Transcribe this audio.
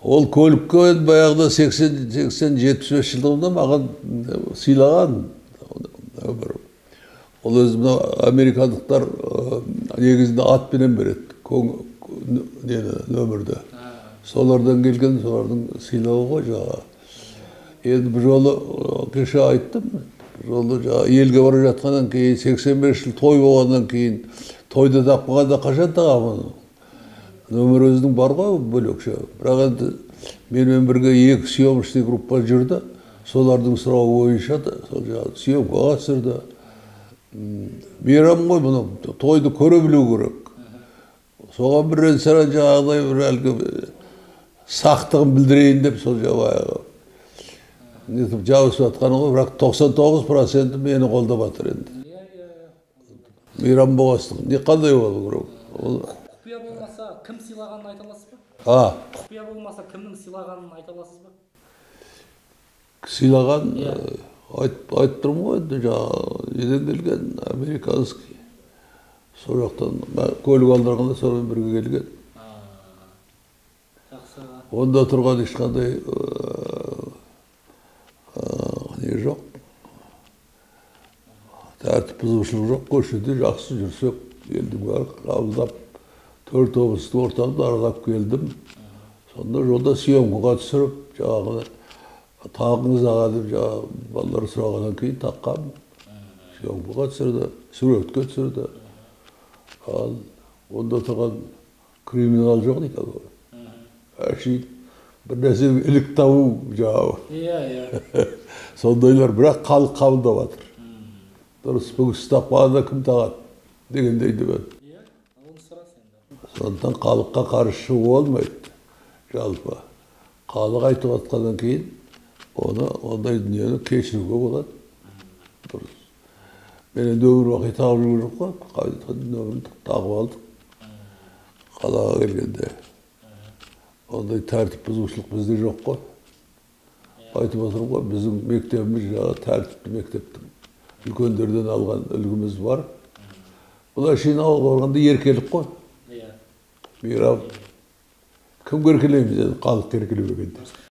Ол көлікке енді баяғыда 80-75 жылдығында маған сыйлаған нөмір. Ол өзі мынау американдықтар негізінде атпенен береді нені, нөмірді. Солардан келген, солардың сыйлығы ғой жаңағы. Енді бұл жолы кеше айттым, бұл жолы жаңағы елге бара жатқаннан кейін, 85 жыл той болғаннан кейін, тойда таппағанда қашан тағамын оны? Нөмір өзінің бар ғой бөлекше. Бірақ енді менімен бірге 2 съемочный группа жүрді. Солардың сұрауы бойынша да, сол жаңағы съемкаға түсірді. Мейрам ғой бұны, тойды көре білу керек. Соған бір саран жаңағыдай бір әлгі сақтығын білдірейін деп сол жаңағы нетіп жабысып жатқаны ғой, бірақ 99% мені қолдап жатыр енді. Мейрам болғастық, не қандай болу керек? Ол құпия болмаса кім сыйлағанын айта аласыз ба? А? Құпия болмаса кімнің сыйлағанын айта аласыз ба? Сыйлаған, айтып тұрмын ғой енді, жаңағы неден келген, американский. Сол жақтан көлік алдырғанда сонымен бірге келген. Жақсы. Онда тұрған ешқандай не жоқ. Тәртіп бұзушылық жоқ, көшеде жақсы жүрсек, елдің бәрі қабылдап, 4 облыстың орталығында аралап келдім. Сонда жолда съемкаға түсіріп, жаңағы тағыңыз аға деп жаңағы балалар сұрағаннан кейін таққам. Съемкаға түсірді, суретке түсірді. Ал онда тұрған криминал жоқ никакой. Әшейін бір нәрсе ілік табу жаңағы. Иә, иә. Сондайлар, бірақ халық қабылдап жатыр. Дұрыс, бүгін ұстап қалғанда кім тағады дегендей деп еді. Иә, онысы рас енді. Сондықтан халыққа қарсы шығуға болмайды. Жалпы халық айтып жатқаннан кейін оны, ондай дүниені кешіруге болады. Дұрыс. Мен енді өмір бақи тағып жүрген жоқ қой, қайтадан нөмірін тағып алдық. Қалаға келгенде. Ондай тәртіп бұзушылық бізде жоқ қой. Айтып отырмын ғой, біздің мектебіміз жаңағы тәртіпті мектептің үлкендерден алған үлгіміз бар. Бұл әшейін ауылға барғанда еркелік қой. Иә. Мейрам. Кімге еркелейміз енді, халыққа еркелемегенде.